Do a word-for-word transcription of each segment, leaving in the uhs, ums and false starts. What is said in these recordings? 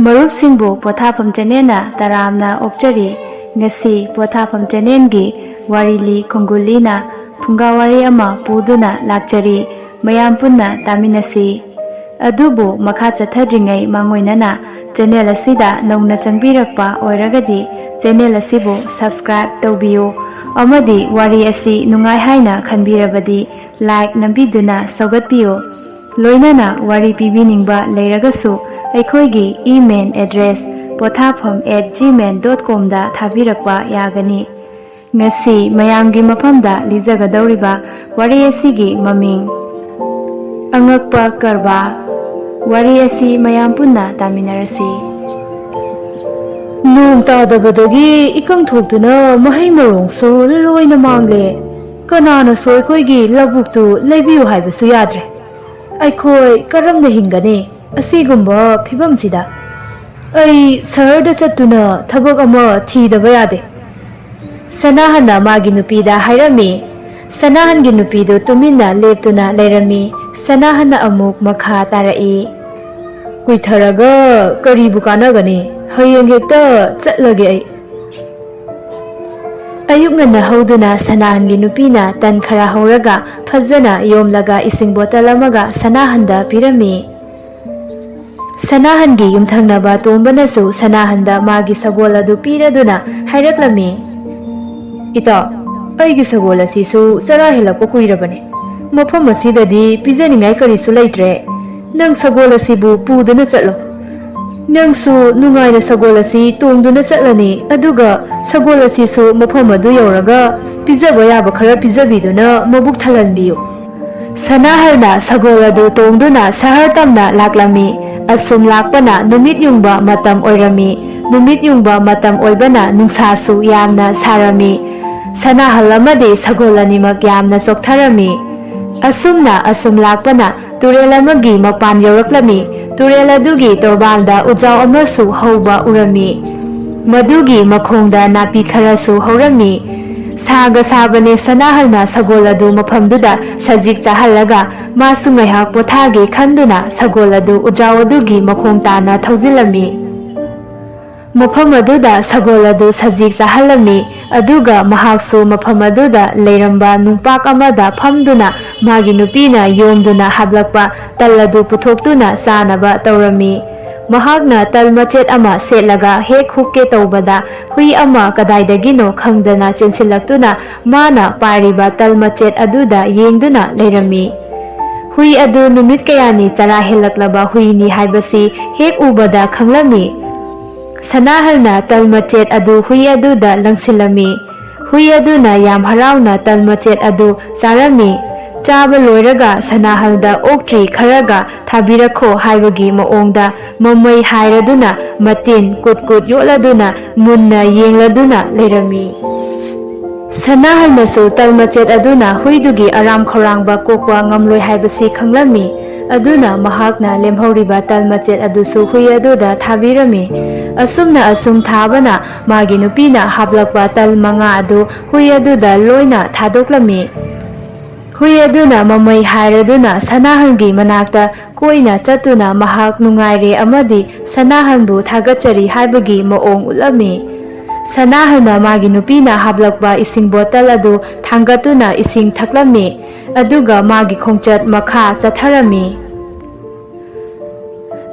ꯃꯔꯨꯞꯁꯤꯡꯕꯨ ꯄꯣꯊꯥꯐꯝ ꯆꯦꯅꯦꯜꯅ ꯇꯔꯥꯝꯅ ꯑꯣꯛꯆꯔꯤ꯫ ꯉꯁꯤ ꯄꯣꯊꯥꯐꯝ ꯆꯦꯅꯦꯜꯒꯤ ꯋꯥꯔꯤ ꯂꯤ ꯈꯣꯡꯒꯨꯜ ꯂꯤꯅ ꯐꯨꯡꯒꯥ ꯋꯥꯔꯤ ꯑꯃ ꯄꯨꯗꯨꯅ ꯂꯥꯛꯆꯔꯤ꯫ ꯃꯌꯥꯝ ꯄꯨꯟꯅ ꯇꯥꯃꯤꯟꯅꯁꯤ꯫ ꯑꯗꯨꯕꯨ ꯃꯈꯥ ꯆꯠꯊꯗ꯭ꯔꯤꯉꯩ ꯃꯥꯡꯑꯣꯏꯅꯅ ꯆꯦꯅꯦꯜ ꯑꯁꯤꯗ ꯅꯧꯅ ꯆꯪꯕꯤꯔꯛꯄ ꯑꯣꯏꯔꯒꯗꯤ ꯆꯦꯅꯦꯜ ꯑꯁꯤꯕꯨ subscribe ꯇꯧꯕꯤꯌꯨ ꯑꯃꯗꯤ ꯋꯥꯔꯤ ꯑꯁꯤ ꯅꯨꯡꯉꯥꯏ ꯍꯥꯏꯅ ꯈꯟꯕꯤꯔꯕꯗꯤ like ꯅꯝꯕꯤꯗꯨꯅ ꯁꯧꯒꯠꯄꯤꯌꯨ꯫ ꯂꯣꯏꯅꯅ ꯋꯥꯔꯤ ꯄꯤꯕꯤꯅꯤꯡꯕ ꯂꯩꯔꯒꯁꯨ ꯑꯩꯈꯣꯏꯒꯤ email address pothapham at gmail dot com ꯗ ꯊꯥꯕꯤꯔꯛꯄ ꯌꯥꯒꯅꯤ꯫ ꯉꯁꯤ ꯃꯌꯥꯝꯒꯤ ꯃꯐꯝꯗ ꯂꯤꯖꯒꯗꯧꯔꯤꯕ ꯋꯥꯔꯤ ꯑꯁꯤꯒꯤ ꯃꯃꯤꯡ ꯑꯉꯛꯄ ꯀꯔꯕꯥꯔ꯫ ꯋꯥꯔꯤ ꯑꯁꯤ ꯃꯌꯥꯝ ꯄꯨꯟꯅ ꯇꯥꯃꯤꯟꯅꯔꯁꯤ꯫ ꯅꯣꯡ ꯇꯥꯗꯕꯗꯒꯤ ꯏꯀꯪ ꯊꯣꯛꯇꯨꯅ ꯃꯍꯩ ꯃꯔꯣꯡꯁꯨ ꯂꯣꯏꯅ ꯃꯥꯡꯂꯦ꯫ ꯀꯅꯥꯅꯁꯨ ꯑꯩꯈꯣꯏꯒꯤ ꯂꯧꯕꯨꯛꯇꯨ ꯂꯩꯕꯤꯌꯨ ꯍꯥꯏꯕꯁꯨ ꯌꯥꯗ꯭ꯔꯦ꯫ ꯑꯩꯈꯣꯏ ꯀꯔꯝꯅ ꯍꯤꯡꯒꯅꯤ ꯑꯁꯤꯒꯨꯝꯕ ꯐꯤꯕꯝꯁꯤꯗ? ꯑꯩ ꯁꯍꯔꯗ ꯆꯠꯇꯨꯅ ꯊꯕꯛ ꯑꯃ ꯊꯤꯗꯕ ꯌꯥꯗꯦ꯫ ꯁꯅꯥꯍꯟꯅ ꯃꯥꯒꯤ ꯅꯨꯄꯤꯗ ꯍꯥꯏꯔꯝꯃꯤ꯫ ꯁꯅꯥꯍꯟꯒꯤ ꯅꯨꯄꯤꯗꯨ ꯇꯨꯃꯤꯟꯅ ꯂꯦꯞꯇꯨꯅ ꯂꯩꯔꯝꯃꯤ꯫ ꯁꯅꯥꯍꯟꯅ ꯑꯃꯨꯛ ꯃꯈꯥ ꯇꯥꯔꯛꯏ꯫ ꯀꯨꯏꯊꯔꯒ ꯀꯔꯤꯕꯨ ꯀꯥꯟꯅꯒꯅꯤ? ꯍꯌꯦꯡ ꯍꯦꯛꯇ ꯆꯠꯂꯒꯦ ꯑꯩ꯫ ꯑꯌꯨꯛ ꯉꯟꯅ ꯍꯧꯗꯨꯅ ꯁꯅꯥꯍꯟꯒꯤ ꯅꯨꯄꯤꯅ ꯇꯟ ꯈꯔ ꯍꯧꯔꯒ ꯐꯖꯅ ꯌꯣꯝꯂꯒ ꯏꯁꯤꯡ ꯕꯣꯇꯜ ꯑꯃꯒ ꯁꯅꯥꯍꯟꯗ ꯄꯤꯔꯝꯃꯤ꯫ ꯁꯅꯥꯍꯟꯒꯤ ꯌꯨꯝꯊꯪꯅꯕ ꯇꯣꯝꯕꯅꯁꯨ ꯁꯅꯥꯍꯟꯗ ꯃꯥꯒꯤ ꯁꯒꯣꯜ ꯑꯗꯨ ꯄꯤꯔꯗꯨꯅ ꯍꯥꯏꯔꯛꯂꯝꯃꯤ꯫ ꯏꯇꯥꯎ, ꯑꯩꯒꯤ ꯁꯒꯣꯜ ꯑꯁꯤꯁꯨ ꯆꯔꯥ ꯍꯦꯜꯂꯛꯄ ꯀꯨꯏꯔꯕꯅꯤ꯫ ꯃꯐꯝ ꯑꯁꯤꯗꯗꯤ ꯄꯤꯖꯅꯤꯡꯉꯥꯏ ꯀꯔꯤꯁꯨ ꯂꯩꯇ꯭ꯔꯦ꯫ ꯅꯪ ꯁꯒꯣꯜ ꯑꯁꯤꯕꯨ ꯄꯨꯗꯨꯅ ꯆꯠꯂꯣ꯫ ꯅꯪꯁꯨ ꯅꯨꯡꯉꯥꯏꯅ ꯁꯒꯣꯜ ꯑꯁꯤ ꯇꯣꯡꯗꯨꯅ ꯆꯠꯂꯅꯤ, ꯑꯗꯨꯒ ꯁꯒꯣꯜ ꯑꯁꯤꯁꯨ ꯃꯐꯝ ꯑꯗꯨ ꯌꯧꯔꯒ ꯄꯤꯖꯕ ꯌꯥꯕ ꯈꯔ ꯄꯤꯖꯕꯤꯗꯨꯅ ꯃꯕꯨꯛ ꯊꯜꯍꯟꯕꯤꯌꯨ꯫ ꯁꯅꯥꯍꯜꯅ ꯁꯒꯣꯜ ꯑꯗꯨ ꯇꯣꯡꯗꯨꯅ ꯁꯍꯔ ꯇꯝꯅ ꯂꯥꯛꯂꯝꯃꯤ꯫ ꯑꯁꯨꯝ ꯂꯥꯛꯄꯅ ꯅꯨꯃꯤꯠ ꯌꯨꯡꯕ ꯃꯇꯝ ꯑꯣꯏꯔꯝꯃꯤ꯫ ꯅꯨꯃꯤꯠ ꯌꯨꯡꯕ ꯃꯇꯝ ꯑꯣꯏꯕꯅ ꯅꯨꯡꯁꯥꯁꯨ ꯌꯥꯝꯅ ꯁꯥꯔꯝꯃꯤ꯫ ꯁꯅꯥꯍꯜ ꯑꯃꯗꯤ ꯁꯒꯣꯜ ꯑꯅꯤꯃꯛ ꯌꯥꯝꯅ ꯆꯣꯛꯊꯔꯝꯃꯤ꯫ ꯑꯁꯨꯝꯅ ꯑꯁꯨꯝ ꯂꯥꯛꯄꯅ ꯇꯨꯔꯦꯜ ꯑꯃꯒꯤ ꯃꯄꯥꯟ ꯌꯧꯔꯛꯂꯝꯃꯤ꯫ ꯇꯨꯔꯦꯜ ꯑꯗꯨꯒꯤ ꯇꯣꯔꯕꯥꯟꯗ ꯎꯖꯥꯎ ꯑꯃꯁꯨ ꯍꯧꯕ ꯎꯔꯝꯃꯤ꯫ ꯃꯗꯨꯒꯤ ꯃꯈꯣꯡꯗ ꯅꯥꯄꯤ ꯈꯔꯁꯨ ꯍꯧꯔꯝꯃꯤ꯫ ꯁꯥꯒ ꯁꯥꯕꯅꯦ꯫ ꯁꯅꯥꯍꯜꯅ ꯁꯒꯣꯜ ꯑꯗꯨ ꯃꯐꯝꯗꯨꯗ ꯁꯖꯤꯛ ꯆꯥꯍꯜꯂꯒ ꯃꯥꯁꯨ ꯉꯥꯏꯍꯥꯛ ꯄꯣꯊꯥꯒꯦ ꯈꯟꯗꯨꯅ ꯁꯒꯣꯜ ꯑꯗꯨ ꯎꯖꯥꯎ ꯑꯗꯨꯒꯤ ꯃꯈꯣꯡ ꯇꯥꯅ ꯊꯧꯖꯤꯜꯂꯝꯃꯤ꯫ ꯃꯐꯝ ꯑꯗꯨꯗ ꯁꯒꯣꯜ ꯑꯗꯨ ꯁꯖꯤꯛ ꯆꯥꯍꯜꯂꯝꯃꯤ꯫ ꯑꯗꯨꯒ ꯃꯍꯥꯛꯁꯨ ꯃꯐꯝ ꯑꯗꯨꯗ ꯂꯩꯔꯝꯕ ꯅꯨꯡꯄꯥꯛ ꯑꯃꯗ ꯐꯝꯗꯨꯅ ꯃꯥꯒꯤ ꯅꯨꯄꯤꯅ ꯌꯣꯝꯗꯨꯅ ꯍꯥꯞꯂꯛꯄ ꯇꯜ ꯑꯗꯨ ꯄꯨꯊꯣꯛꯇꯨꯅ ꯆꯥꯅꯕ ꯇꯧꯔꯝꯃꯤ꯫ ꯃꯍꯥꯛꯅ ꯇꯜ ꯃꯆꯦꯠ ꯑꯃ ꯁꯦꯠꯂꯒ ꯍꯦꯛ ꯍꯨꯛꯀꯦ ꯇꯧꯕꯗ ꯍꯨꯏ ꯑꯃ ꯀꯗꯥꯏꯗꯒꯤꯅꯣ ꯈꯪꯗꯅ ꯆꯦꯟꯁꯤꯜꯂꯛꯇꯨꯅ ꯃꯥꯅ ꯄꯥꯏꯔꯤꯕ ꯇꯜ ꯃꯆꯦꯠ ꯑꯗꯨꯗ ꯌꯦꯡꯗꯨꯅ ꯂꯩꯔꯝꯃꯤ꯫ ꯍꯨꯏ ꯑꯗꯨ ꯅꯨꯃꯤꯠ ꯀꯌꯥꯅꯤ ꯆꯔꯥ ꯍꯦꯜꯂꯛꯂꯕ ꯍꯨꯏꯅꯤ ꯍꯥꯏꯕꯁꯤ ꯍꯦꯛ ꯎꯕꯗ ꯈꯪꯂꯝꯃꯤ꯫ ꯁꯅꯥꯍꯜꯅ ꯇꯜ ꯃꯆꯦꯠ ꯑꯗꯨ ꯍꯨꯏ ꯑꯗꯨꯗ ꯂꯪꯁꯤꯜꯂꯝꯃꯤ꯫ ꯍꯨꯏ ꯑꯗꯨꯅ ꯌꯥꯝ ꯍꯔꯥꯎꯅ ꯇꯜ ꯃꯆꯦꯠ ꯑꯗꯨ ꯆꯥꯔꯝꯃꯤ꯫ ꯆꯥꯕ ꯂꯣꯏꯔꯒ ꯁꯅꯥꯍꯜꯗ ꯑꯣꯛꯇ꯭ꯔꯤ ꯈꯔꯒ ꯊꯥꯕꯤꯔꯛꯈꯣ ꯍꯥꯏꯕꯒꯤ ꯃꯑꯣꯡꯗ ꯃꯃꯩ ꯍꯥꯏꯔꯗꯨꯅ ꯃꯇꯤꯟ ꯀꯨꯠ ꯀꯨꯠ ꯌꯣꯠꯂꯗꯨꯅ ꯃꯨꯟꯅ ꯌꯦꯡꯂꯗꯨꯅ ꯂꯩꯔꯝꯃꯤ꯫ ꯁꯅꯥꯍꯜꯅꯁꯨ ꯇꯜ ꯃꯆꯦꯠ ꯑꯗꯨꯅ ꯍꯨꯏꯗꯨꯒꯤ ꯑꯔꯥꯝ ꯈꯧꯔꯥꯡꯕ ꯀꯣꯛꯄ ꯉꯝꯂꯣꯏ ꯍꯥꯏꯕꯁꯤ ꯈꯪꯂꯝꯃꯤ꯫ ꯑꯗꯨꯅ ꯃꯍꯥꯛꯅ ꯂꯦꯝꯍꯧꯔꯤꯕ ꯇꯜ ꯃꯆꯦꯠ ꯑꯗꯨꯁꯨ ꯍꯨꯏ ꯑꯗꯨꯗ ꯊꯥꯕꯤꯔꯝꯃꯤ꯫ ꯑꯁꯨꯝꯅ ꯑꯁꯨꯝ ꯊꯥꯕꯅ ꯃꯥꯒꯤ ꯅꯨꯄꯤꯅ ꯍꯥꯞꯂꯛꯄ ꯇꯜ ꯃꯉꯥ ꯑꯗꯨ ꯍꯨꯏ ꯑꯗꯨꯗ ꯂꯣꯏꯅ ꯊꯥꯗꯣꯛꯂꯝꯃꯤ꯫ ꯍꯨꯏ ꯑꯗꯨꯅ ꯃꯃꯩ ꯍꯥꯏꯔꯗꯨꯅ ꯁꯅꯥꯍꯜꯒꯤ ꯃꯅꯥꯛꯇ ꯀꯣꯏꯅ ꯆꯠꯇꯨꯅ ꯃꯍꯥꯛ ꯅꯨꯡꯉꯥꯏꯔꯦ ꯑꯃꯗꯤ ꯁꯅꯥꯍꯜꯕꯨ ꯊꯥꯒꯠꯆꯔꯤ ꯍꯥꯏꯕꯒꯤ ꯃꯑꯣꯡ ꯎꯠꯂꯝꯃꯤ꯫ ꯁꯅꯥꯍꯜꯅ ꯃꯥꯒꯤ ꯅꯨꯄꯤꯅ ꯍꯥꯞꯂꯛꯄ ꯏꯁꯤꯡ ꯕꯣꯇꯜ ꯑꯗꯨ ꯊꯥꯡꯒꯠꯇꯨꯅ ꯏꯁꯤꯡ ꯊꯛꯂꯝꯃꯤ꯫ ꯑꯗꯨꯒ ꯃꯥꯒꯤ ꯈꯣꯡꯆꯠ ꯃꯈꯥ ꯆꯠꯊꯔꯝꯃꯤ꯫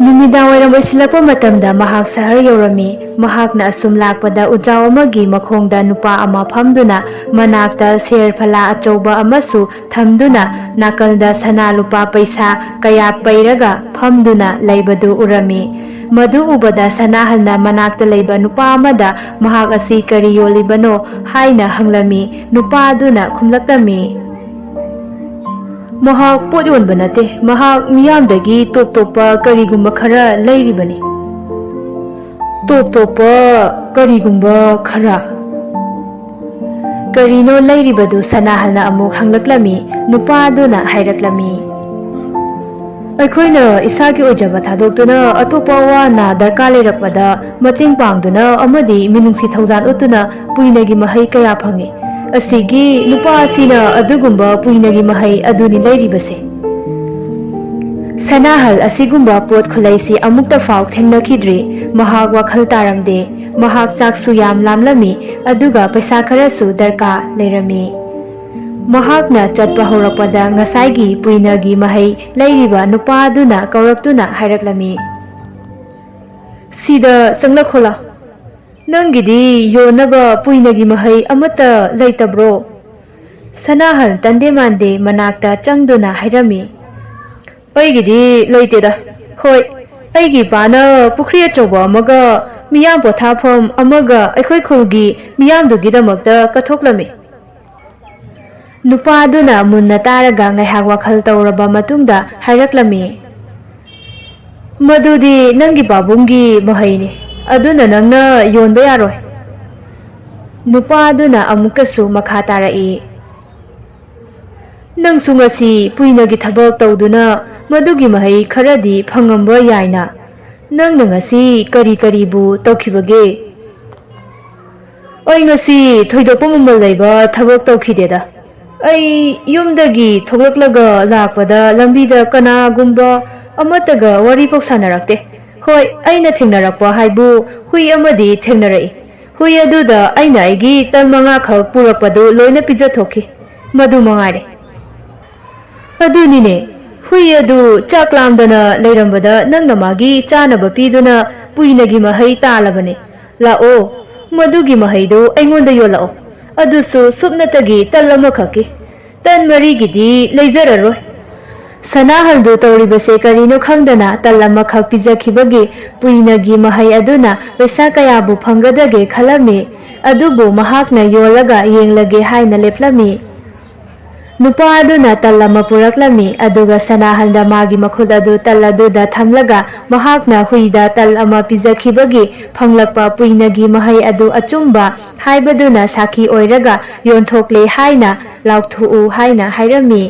ꯅꯨꯃꯤꯗꯥꯡ ꯋꯥꯏꯔꯝ ꯑꯣꯏꯁꯤꯜꯂꯛꯄ ꯃꯇꯝꯗ ꯃꯍꯥꯛ ꯁꯍꯔ ꯌꯧꯔꯝꯃꯤ꯫ ꯃꯍꯥꯛꯅ ꯑꯁꯨꯝ ꯂꯥꯛꯄꯗ ꯎꯖꯥꯎ ꯑꯃꯒꯤ ꯃꯈꯣꯡꯗ ꯅꯨꯄꯥ ꯑꯃ ꯐꯝꯗꯨꯅ ꯃꯅꯥꯛꯇ ꯁꯦꯔ ꯐꯂꯥ ꯑꯆꯧꯕ ꯑꯃꯁꯨ ꯊꯝꯗꯨꯅ ꯅꯥꯀꯜꯗ ꯁꯅꯥ ꯂꯨꯄꯥ ꯄꯩꯁꯥ ꯀꯌꯥ ꯄꯩꯔꯒ ꯐꯝꯗꯨꯅ ꯂꯩꯕꯗꯨ ꯎꯔꯝꯃꯤ꯫ ꯃꯗꯨ ꯎꯕꯗ ꯁꯅꯥꯍꯜꯅ ꯃꯅꯥꯛꯇ ꯂꯩꯕ ꯅꯨꯄꯥ ꯑꯃꯗ ꯃꯍꯥꯛ ꯑꯁꯤ ꯀꯔꯤ ꯌꯣꯜꯂꯤꯕꯅꯣ ꯍꯥꯏꯅ ꯍꯪꯂꯝꯃꯤ꯫ ꯅꯨꯄꯥ ꯑꯗꯨꯅ ꯈꯨꯝꯂꯛꯂꯝꯃꯤ꯫ ꯃꯍꯥꯛ ꯄꯣꯠ ꯌꯣꯟꯕ ꯅꯠꯇꯦ, ꯃꯍꯥꯛ ꯃꯤꯌꯥꯝꯗꯒꯤ ꯇꯣꯞ ꯇꯣꯞꯄ ꯀꯔꯤꯒꯨꯝꯕ ꯈꯔ ꯂꯩꯔꯤꯕꯅꯤ꯫ ꯇꯣꯞ ꯇꯣꯞꯄ ꯀꯔꯤꯒꯨꯝꯕ ꯈꯔ? ꯀꯔꯤꯅꯣ ꯂꯩꯔꯤꯕꯗꯨ? ꯁꯅꯥꯍꯜꯅ ꯑꯃꯨꯛ ꯍꯪꯂꯛꯂꯝꯃꯤ꯫ ꯅꯨꯄꯥ ꯑꯗꯨꯅ ꯍꯥꯏꯔꯛꯂꯝꯃꯤ, ꯑꯩꯈꯣꯏꯅ ꯏꯁꯥꯒꯤ ꯑꯣꯏꯖꯕ ꯊꯥꯗꯣꯛꯇꯨꯅ ꯑꯇꯣꯞꯄ ꯑꯋꯥ ꯑꯅꯥ ꯗꯔꯀꯥꯔ ꯂꯩꯔꯛꯄꯗ ꯃꯇꯦꯡ ꯄꯥꯡꯗꯨꯅ ꯑꯃꯗꯤ ꯃꯤꯅꯨꯡꯁꯤ ꯊꯧꯖꯥꯜ ꯎꯠꯇꯨꯅ ꯄꯨꯏꯅꯒꯤ ꯃꯍꯩ ꯀꯌꯥ ꯐꯪꯏ꯫ ꯑꯁꯤꯒꯤ ꯅꯨꯄꯥ ꯑꯁꯤꯅ ꯑꯗꯨꯒꯨꯝꯕ ꯄꯨꯏꯅꯒꯤ ꯃꯍꯩ ꯑꯗꯨꯅꯤ ꯂꯩꯔꯤꯕꯁꯦ꯫ ꯁꯅꯥꯍꯜ ꯑꯁꯤꯒꯨꯝꯕ ꯄꯣꯠ ꯈꯨꯂꯩꯁꯤ ꯑꯃꯨꯛꯇ ꯐꯥꯎ ꯊꯦꯡꯅꯈꯤꯗ꯭ꯔꯤ꯫ ꯃꯍꯥꯛ ꯋꯥꯈꯜ ꯇꯥꯔꯝꯗꯦ꯫ ꯃꯍꯥꯛ ꯆꯥꯛꯁꯨ ꯌꯥꯝ ꯂꯥꯝꯂꯝꯃꯤ, ꯑꯗꯨꯒ ꯄꯩꯁꯥ ꯈꯔꯁꯨ ꯗꯔꯀꯥꯔ ꯂꯩꯔꯝꯃꯤ꯫ ꯃꯍꯥꯛꯅ ꯆꯠꯄ ꯍꯧꯔꯛꯄꯗ ꯉꯁꯥꯏꯒꯤ ꯄꯨꯏꯅꯒꯤ ꯃꯍꯩ ꯂꯩꯔꯤꯕ ꯅꯨꯄꯥ ꯑꯗꯨꯅ ꯀꯧꯔꯛꯇꯨꯅ ꯍꯥꯏꯔꯛꯂꯝꯃꯤ, "ꯁꯤꯗ ꯆꯪꯂꯛꯈꯣꯂꯥ꯫ ꯅꯪꯒꯤꯗꯤ ꯌꯣꯟꯅꯕ ꯄꯨꯏꯅꯒꯤ ꯃꯍꯩ ꯑꯃꯠꯇ ꯂꯩꯇꯕ꯭ꯔꯣ?" ꯁꯅꯥꯍꯜ ꯇꯟꯗꯦ ꯃꯥꯟꯗꯦ ꯃꯅꯥꯛꯇ ꯆꯪꯗꯨꯅ ꯍꯥꯏꯔꯝꯃꯤ, "ꯑꯩꯒꯤꯗꯤ ꯂꯩꯇꯦꯗ꯫ ꯍꯣꯏ, ꯑꯩꯒꯤ ꯏꯄꯥꯅ ꯄꯨꯈ꯭ꯔꯤ ꯑꯆꯧꯕ ꯑꯃꯒ ꯃꯤꯌꯥꯝ ꯄꯣꯊꯥꯐꯝ ꯑꯃꯒ ꯑꯩꯈꯣꯏ ꯈꯨꯜꯒꯤ ꯃꯤꯌꯥꯝꯗꯨꯒꯤꯗꯃꯛꯇ ꯀꯠꯊꯣꯛꯂꯝꯃꯤ꯫" ꯅꯨꯄꯥꯗꯨꯅ ꯃꯨꯟꯅ ꯇꯥꯔꯒ ꯉꯥꯏꯍꯥꯛ ꯋꯥꯈꯜ ꯇꯧꯔꯕ ꯃꯇꯨꯡꯗ ꯍꯥꯏꯔꯛꯂꯝꯃꯤ, "ꯃꯗꯨꯗꯤ ꯅꯪꯒꯤ ꯄꯥꯕꯨꯡꯒꯤ ꯃꯍꯩꯅꯤ, ꯑꯗꯨꯅ ꯅꯪꯅ ꯌꯣꯟꯕ ꯌꯥꯔꯣꯏ꯫" ꯅꯨꯄꯥꯗꯨꯅ ꯑꯃꯨꯛꯀꯁꯨ ꯃꯈꯥ ꯇꯥꯔꯛꯏ, "ꯅꯪꯁꯨ ꯉꯁꯤ ꯄꯨꯏꯅꯒꯤ ꯊꯕꯛ ꯇꯧꯗꯨꯅ ꯃꯗꯨꯒꯤ ꯃꯍꯩ ꯈꯔꯗꯤ ꯐꯪꯉꯝꯕ ꯌꯥꯏꯅ꯫ ꯅꯪꯅ ꯉꯁꯤ ꯀꯔꯤ ꯀꯔꯤꯕꯨ ꯇꯧꯈꯤꯕꯒꯦ?" "ꯑꯩ ꯉꯁꯤ ꯊꯣꯏꯗꯣꯛꯄ ꯃꯃꯜ ꯂꯩꯕ ꯊꯕꯛ ꯇꯧꯈꯤꯗꯦꯗ꯫ ꯑꯩ ꯌꯨꯝꯗꯒꯤ ꯊꯣꯛꯂꯛꯂꯒ ꯂꯥꯛꯄꯗ ꯂꯝꯕꯤꯗ ꯀꯅꯥꯒꯨꯝꯕ ꯑꯃꯠꯇꯒ ꯋꯥꯔꯤꯐꯥꯎ ꯁꯥꯟꯅꯔꯛꯇꯦ꯫ ꯍꯣꯏ, ꯑꯩꯅ ꯊꯦꯡꯅꯔꯛꯄ ꯍꯥꯏꯕꯨ ꯍꯨꯏ ꯑꯃꯗꯤ ꯊꯦꯡꯅꯔꯛꯏ꯫ ꯍꯨꯏ ꯑꯗꯨꯗ ꯑꯩꯅ ꯑꯩꯒꯤ ꯇꯟ ꯃꯉꯥꯈꯛ ꯄꯨꯔꯛꯄꯗꯨ ꯂꯣꯏꯅ ꯄꯤꯖꯊꯣꯛꯈꯤ꯫ ꯃꯗꯨ ꯃꯉꯥꯏꯔꯦ꯫" "ꯑꯗꯨꯅꯤꯅꯦ, ꯍꯨꯏ ꯑꯗꯨ ꯆꯥꯛ ꯂꯥꯝꯗꯅ ꯂꯩꯔꯝꯕꯗ ꯅꯪꯅ ꯃꯥꯒꯤ ꯆꯥꯅꯕ ꯄꯤꯗꯨꯅ ꯄꯨꯏꯅꯒꯤ ꯃꯍꯩ ꯇꯥꯜꯂꯕꯅꯦ꯫ ꯂꯥꯛꯑꯣ, ꯃꯗꯨꯒꯤ ꯃꯍꯩꯗꯨ ꯑꯩꯉꯣꯟꯗ ꯌꯣꯜꯂꯛꯑꯣ, ꯑꯗꯨꯁꯨ ꯁꯨꯞꯅꯇꯒꯤ ꯇꯟ ꯑꯃꯈꯛꯀꯤ꯫ ꯇꯟ ꯃꯔꯤꯒꯤꯗꯤ ꯂꯩꯖꯔꯔꯣꯏ꯫" ꯁꯅꯥꯍꯜꯗꯨ ꯇꯧꯔꯤꯕꯁꯦ ꯀꯔꯤꯅꯣ ꯈꯪꯗꯅ ꯇꯟ ꯑꯃꯈꯛ ꯄꯤꯖꯈꯤꯕꯒꯤ ꯄꯨꯏꯅꯒꯤ ꯃꯍꯩ ꯑꯗꯨꯅ ꯄꯩꯁꯥ ꯀꯌꯥꯕꯨ ꯐꯪꯒꯗꯒꯦ ꯈꯜꯂꯝꯃꯤ꯫ ꯑꯗꯨꯕꯨ ꯃꯍꯥꯛꯅ ꯌꯣꯜꯂꯒ ꯌꯦꯡꯂꯒꯦ ꯍꯥꯏꯅ ꯂꯦꯞꯂꯝꯃꯤ꯫ ꯅꯨꯄꯥ ꯑꯗꯨꯅ ꯇꯜ ꯑꯃ ꯄꯨꯔꯛꯂꯝꯃꯤ, ꯑꯗꯨꯒ ꯁꯅꯥꯍꯟꯗ ꯃꯥꯒꯤ ꯃꯈꯨꯠ ꯑꯗꯨ ꯇꯜ ꯑꯗꯨꯗ ꯊꯝꯂꯒ ꯃꯍꯥꯛꯅ ꯍꯨꯏꯗ ꯇꯜ ꯑꯃ ꯄꯤꯖꯈꯤꯕꯒꯤ ꯐꯪꯂꯛꯄ ꯄꯨꯏꯅꯒꯤ ꯃꯍꯩ ꯑꯗꯨ ꯑꯆꯨꯝꯕ ꯍꯥꯏꯕꯗꯨꯅ ꯁꯥꯈꯤ ꯑꯣꯏꯔꯒ ꯌꯣꯟꯊꯣꯛꯂꯦ ꯍꯥꯏꯅ ꯂꯥꯎꯊꯣꯛꯎ ꯍꯥꯏꯅ ꯍꯥꯏꯔꯝꯃꯤ꯫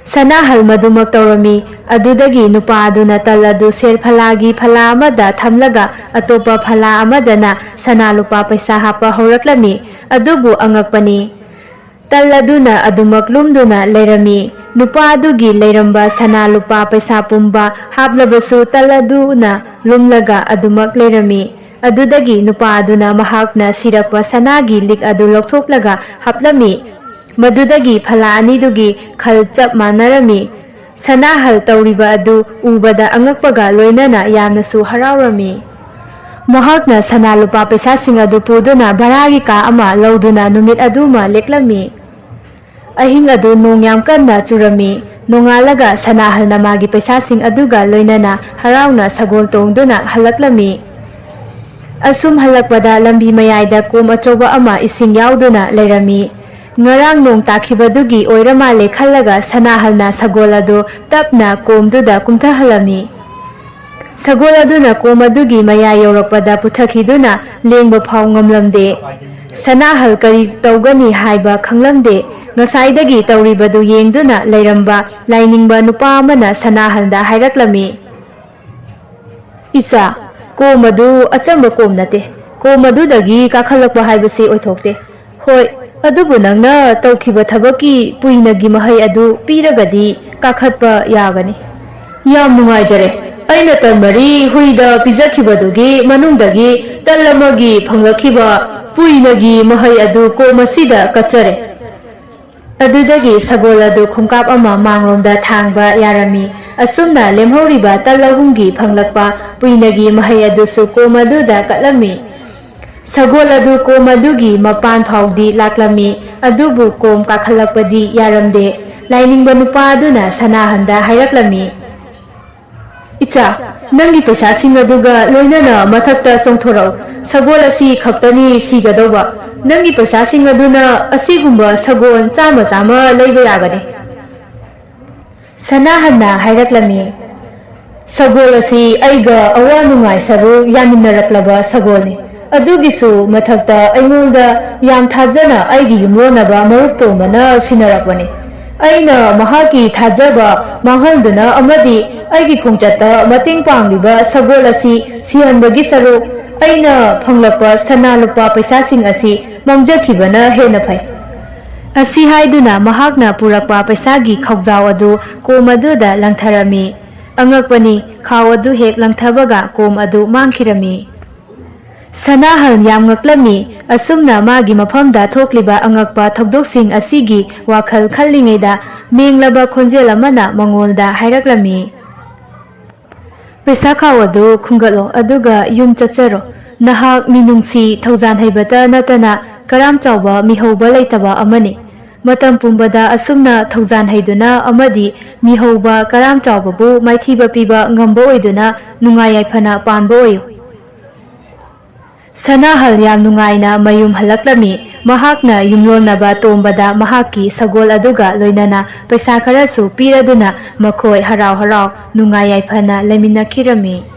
ꯁꯅꯥꯍꯜ ꯃꯗꯨꯃꯛ ꯇꯧꯔꯝꯃꯤ꯫ ꯑꯗꯨꯗꯒꯤ ꯅꯨꯄꯥ ꯑꯗꯨꯅ ꯇꯜ ꯑꯗꯨ ꯁꯦꯔ ꯐꯂꯥꯒꯤ ꯐꯂꯥ ꯑꯃꯗ ꯊꯝꯂꯒ ꯑꯇꯣꯞꯄ ꯐꯂꯥ ꯑꯃꯗꯅ ꯁꯅꯥ ꯂꯨꯄꯥ ꯄꯩꯁꯥ ꯍꯥꯞꯄ ꯍꯧꯔꯛꯂꯝꯃꯤ꯫ ꯑꯗꯨꯕꯨ ꯑꯉꯛꯄꯅꯤ, ꯇꯜ ꯑꯗꯨꯅ ꯑꯗꯨꯃꯛ ꯂꯨꯝꯗꯨꯅ ꯂꯩꯔꯝꯃꯤ꯫ ꯅꯨꯄꯥ ꯑꯗꯨꯒꯤ ꯂꯩꯔꯝꯕ ꯁꯅꯥ ꯂꯨꯄꯥ ꯄꯩꯁꯥ ꯄꯨꯝꯕ ꯍꯥꯞꯂꯕꯁꯨ ꯇꯜ ꯑꯗꯨꯅ ꯂꯨꯝꯂꯒ ꯑꯗꯨꯃꯛ ꯂꯩꯔꯝꯃꯤ꯫ ꯑꯗꯨꯗꯒꯤ ꯅꯨꯄꯥ ꯑꯗꯨꯅ ꯃꯍꯥꯛꯅ ꯁꯤꯔꯛꯄ ꯁꯅꯥꯒꯤ ꯂꯤꯛ ꯑꯗꯨ ꯂꯧꯊꯣꯛꯂꯒ ꯍꯥꯞꯂꯝꯃꯤ꯫ ꯃꯗꯨꯗꯒꯤ ꯐꯂꯥ ꯑꯅꯤꯗꯨꯒꯤ ꯈꯜ ꯆꯞ ꯃꯥꯟꯅꯔꯝꯃꯤ꯫ ꯁꯅꯥꯍꯜ ꯇꯧꯔꯤꯕ ꯑꯗꯨ ꯎꯕꯗ ꯑꯉꯛꯄꯒ ꯂꯣꯏꯅꯅ ꯌꯥꯝꯅꯁꯨ ꯍꯔꯥꯎꯔꯝꯃꯤ꯫ ꯃꯍꯥꯛꯅ ꯁꯅꯥ ꯂꯨꯄꯥ ꯄꯩꯁꯥꯁꯤꯡ ꯑꯗꯨ ꯄꯨꯗꯨꯅ ꯚꯔꯥꯒꯤ ꯀꯥ ꯑꯃ ꯂꯧꯗꯨꯅ ꯅꯨꯃꯤꯠ ꯑꯗꯨꯃ ꯂꯦꯛꯂꯝꯃꯤ꯫ ꯑꯍꯤꯡ ꯑꯗꯨ ꯅꯣꯡ ꯌꯥꯝ ꯀꯟꯅ ꯆꯨꯔꯝꯃꯤ꯫ ꯅꯣꯡꯉꯥꯜꯂꯒ ꯁꯅꯥꯍꯜꯅ ꯃꯥꯒꯤ ꯄꯩꯁꯥꯁꯤꯡ ꯑꯗꯨꯒ ꯂꯣꯏꯅꯅ ꯍꯔꯥꯎꯅ ꯁꯒꯣꯜ ꯇꯣꯡꯗꯨꯅ ꯍꯜꯂꯛꯂꯝꯃꯤ꯫ ꯑꯁꯨꯝ ꯍꯜꯂꯛꯄꯗ ꯂꯝꯕꯤ ꯃꯌꯥꯏꯗ ꯀꯣꯝ ꯑꯆꯧꯕ ꯑꯃ ꯏꯁꯤꯡ ꯌꯥꯎꯗꯨꯅ ꯂꯩꯔꯝꯃꯤ꯫ ꯉꯔꯥꯡ ꯅꯣꯡ ꯇꯥꯈꯤꯕꯗꯨꯒꯤ ꯑꯣꯏꯔ ꯃꯥꯜꯂꯦ ꯈꯜꯂꯒ ꯁꯅꯥꯍꯜꯅ ꯁꯒꯣꯜ ꯑꯗꯨ ꯇꯞꯅ ꯀꯣꯝꯗꯨꯗ ꯀꯨꯝꯊꯍꯜꯂꯝꯃꯤ꯫ ꯁꯒꯣꯜ ꯑꯗꯨꯅ ꯀꯣꯝ ꯑꯗꯨꯒꯤ ꯃꯌꯥꯏ ꯌꯧꯔꯛꯄꯗ ꯄꯨꯊꯈꯤꯗꯨꯅ ꯂꯦꯡꯕ ꯐꯥꯎ ꯉꯝꯂꯝꯗꯦ꯫ ꯁꯅꯥꯍꯜ ꯀꯔꯤ ꯇꯧꯒꯅꯤ ꯍꯥꯏꯕ ꯈꯪꯂꯝꯗꯦ꯫ ꯉꯁꯥꯏꯗꯒꯤ ꯇꯧꯔꯤꯕꯗꯨ ꯌꯦꯡꯗꯨꯅ ꯂꯩꯔꯝꯕ ꯂꯥꯏꯅꯤꯡꯕ ꯅꯨꯄꯥ ꯑꯃꯅ ꯁꯅꯥꯍꯜꯗ ꯍꯥꯏꯔꯛꯂꯝꯃꯤ, "ꯏꯆꯥ, ꯀꯣꯝ ꯑꯗꯨ ꯑꯆꯝꯕ ꯀꯣꯝ ꯅꯠꯇꯦ꯫ ꯀꯣꯝ ꯑꯗꯨꯗꯒꯤ ꯀꯥꯈꯠꯂꯛꯄ ꯍꯥꯏꯕꯁꯤ ꯑꯣꯏꯊꯣꯛꯇꯦ꯫ ꯍꯣꯏ, ꯑꯗꯨꯕꯨ ꯅꯪꯅ ꯇꯧꯈꯤꯕ ꯊꯕꯛꯀꯤ ꯄꯨꯏꯅꯒꯤ ꯃꯍꯩ ꯑꯗꯨ ꯄꯤꯔꯒꯗꯤ ꯀꯥꯈꯠꯄ ꯌꯥꯒꯅꯤ꯫" "ꯌꯥꯝ ꯅꯨꯡꯉꯥꯏꯖꯔꯦ꯫ ꯑꯩꯅ ꯇꯟ ꯃꯔꯤ ꯍꯨꯏꯗ ꯄꯤꯖꯈꯤꯕꯗꯨꯒꯤ ꯃꯅꯨꯡꯗꯒꯤ ꯇꯟ ꯑꯃꯒꯤ ꯐꯪꯂꯛꯈꯤꯕ ꯄꯨꯏꯅꯒꯤ ꯃꯍꯩ ꯑꯗꯨ ꯀꯣꯝ ꯑꯁꯤꯗ ꯀꯠꯆꯔꯦ꯫" ꯑꯗꯨꯗꯒꯤ ꯁꯒꯣꯜ ꯑꯗꯨ ꯈꯣꯡꯀꯥꯞ ꯑꯃ ꯃꯥꯡꯂꯣꯝꯗ ꯊꯥꯡꯕ ꯌꯥꯔꯝꯃꯤ꯫ ꯑꯁꯨꯝꯅ ꯂꯦꯝꯍꯧꯔꯤꯕ ꯇꯟ ꯑꯍꯨꯝꯒꯤ ꯐꯪꯂꯛꯄ ꯄꯨꯏꯅꯒꯤ ꯃꯍꯩ ꯑꯗꯨꯁꯨ ꯀꯣꯝ ꯑꯗꯨꯗ ꯀꯠꯂꯝꯃꯤ꯫ ꯁꯒꯣꯜ ꯑꯗꯨ ꯀꯣꯝ ꯑꯗꯨꯒꯤ ꯃꯄꯥꯟ ꯐꯥꯎꯗꯤ ꯂꯥꯛꯂꯝꯃꯤ, ꯑꯗꯨꯕꯨ ꯀꯣꯝ ꯀꯥꯈꯠꯂꯛꯄꯗꯤ ꯌꯥꯔꯝꯗꯦ꯫ ꯂꯥꯏꯅꯤꯡꯕ ꯅꯨꯄꯥ ꯑꯗꯨꯅ ꯁꯅꯥꯍꯟꯗ ꯍꯥꯏꯔꯛꯂꯝꯃꯤ, "ꯏꯆꯥ, ꯅꯪꯒꯤ ꯄꯩꯁꯥꯁꯤꯡ ꯑꯗꯨꯒ ꯂꯣꯏꯅꯅ ꯃꯊꯛꯇ ꯆꯣꯡꯊꯣꯔꯛꯎ꯫ ꯁꯒꯣꯜ ꯑꯁꯤ ꯈꯛꯇꯅꯤ ꯁꯤꯒꯗꯧꯕ꯫ ꯅꯪꯒꯤ ꯄꯩꯁꯥꯁꯤꯡ ꯑꯗꯨꯅ ꯑꯁꯤꯒꯨꯝꯕ ꯁꯒꯣꯜ ꯆꯥꯝꯃ ꯆꯥꯝꯃ ꯂꯩꯕ ꯌꯥꯒꯅꯤ꯫" ꯁꯅꯥꯍꯟꯅ ꯍꯥꯏꯔꯛꯂꯝꯃꯤ, "ꯁꯒꯣꯜ ꯑꯁꯤ ꯑꯩꯒ ꯑꯋꯥ ꯅꯨꯡꯉꯥꯏ ꯁꯔꯨꯛ ꯌꯥꯃꯤꯟꯅꯔꯛꯂꯕ ꯁꯒꯣꯜꯅꯤ꯫ ꯑꯗꯨꯒꯤꯁꯨ ꯃꯊꯛꯇ ꯑꯩꯉꯣꯟꯗ ꯌꯥꯝ ꯊꯥꯖꯅ ꯑꯩꯒꯤ ꯌꯨꯝꯂꯣꯟꯅꯕ ꯃꯔꯨꯞ ꯇꯣꯝꯕꯅ ꯁꯤꯟꯅꯔꯛꯄꯅꯤ꯫ ꯑꯩꯅ ꯃꯍꯥꯛꯀꯤ ꯊꯥꯖꯕ ꯃꯥꯡꯍꯟꯗꯨꯅ ꯑꯃꯗꯤ ꯑꯩꯒꯤ ꯈꯣꯡꯆꯠꯇ ꯃꯇꯦꯡ ꯄꯥꯡꯂꯤꯕ ꯁꯒꯣꯜ ꯑꯁꯤ ꯁꯤꯍꯟꯕꯒꯤ ꯁꯔꯨꯛ ꯑꯩꯅ ꯐꯪꯂꯛꯄ ꯁꯅꯥ ꯂꯨꯄꯥ ꯄꯩꯁꯥꯁꯤꯡ ꯑꯁꯤ ꯃꯥꯡꯖꯈꯤꯕꯅ ꯍꯦꯟꯅ ꯐꯩ꯫ ꯑꯁꯤ ꯍꯥꯏꯗꯨꯅ ꯃꯍꯥꯛꯅ ꯄꯨꯔꯛꯄ ꯄꯩꯁꯥꯒꯤ ꯈꯥꯎꯖꯥꯎ ꯑꯗꯨ ꯀꯣꯝ ꯑꯗꯨꯗ ꯂꯪꯊꯔꯝꯃꯤ꯫ ꯑꯉꯛꯄꯅꯤ, ꯈꯥꯎ ꯑꯗꯨ ꯍꯦꯛ ꯂꯪꯊꯕꯒ ꯀꯣꯝ ꯑꯗꯨ ꯃꯥꯡꯈꯤꯔꯝꯃꯤ꯫ ꯁꯅꯥꯍꯜ ꯌꯥꯝ ꯉꯛꯂꯝꯃꯤ꯫ ꯑꯁꯨꯝꯅ ꯃꯥꯒꯤ ꯃꯐꯝꯗ ꯊꯣꯛꯂꯤꯕ ꯑꯉꯛꯄ ꯊꯧꯗꯣꯛꯁꯤꯡ ꯑꯁꯤꯒꯤ ꯋꯥꯈꯜ ꯈꯜꯂꯤꯉꯩꯗ ꯃꯦꯡꯂꯕ ꯈꯣꯟꯖꯦꯜ ꯑꯃꯅ ꯃꯉꯣꯟꯗ ꯍꯥꯏꯔꯛꯂꯝꯃꯤ, "ꯄꯩꯁꯥ ꯈꯥꯎ ꯑꯗꯨ ꯈꯨꯝꯒꯠꯂꯣ, ꯑꯗꯨꯒ ꯌꯨꯝ ꯆꯠꯆꯔꯣ꯫ ꯅꯍꯥꯛ ꯃꯤꯅꯨꯡꯁꯤ ꯊꯧꯖꯥꯟ ꯍꯩꯕꯇ ꯅꯠꯇꯅ ꯀꯔꯥꯝ ꯆꯥꯎꯕ ꯃꯤꯍꯧꯕ ꯂꯩꯇꯕ ꯑꯃꯅꯤ꯫ ꯃꯇꯝ ꯄꯨꯝꯕꯗ ꯑꯁꯨꯝꯅ ꯊꯧꯖꯥꯟ ꯍꯩꯗꯨꯅ ꯑꯃꯗꯤ ꯃꯤꯍꯧꯕ ꯀꯔꯥꯝ ꯆꯥꯎꯕꯕꯨ ꯃꯥꯏꯊꯤꯕ ꯄꯤꯕ ꯉꯝꯕ ꯑꯣꯏꯗꯨꯅ ꯅꯨꯡꯉꯥꯏ ꯌꯥꯏꯐꯅ ꯄꯥꯟꯕ ꯑꯣꯏꯌꯨ꯫" ꯁꯅꯥꯍꯜ ꯌꯥꯝ ꯅꯨꯡꯉꯥꯏꯅ ꯃꯌꯨꯝ ꯍꯜꯂꯛꯂꯝꯃꯤ꯫ ꯃꯍꯥꯛꯅ ꯌꯨꯝꯂꯣꯟꯅꯕ ꯇꯣꯝꯕꯗ ꯃꯍꯥꯛꯀꯤ ꯁꯒꯣꯜ ꯑꯗꯨꯒ ꯂꯣꯏꯅꯅ ꯄꯩꯁꯥ ꯈꯔꯁꯨ ꯄꯤꯔꯗꯨꯅ ꯃꯈꯣꯏ ꯍꯔꯥꯎ ꯍꯔꯥꯎ ꯅꯨꯡꯉꯥꯏ ꯌꯥꯏꯐꯅ ꯂꯩꯃꯤꯟꯅꯈꯤꯔꯝꯃꯤ꯫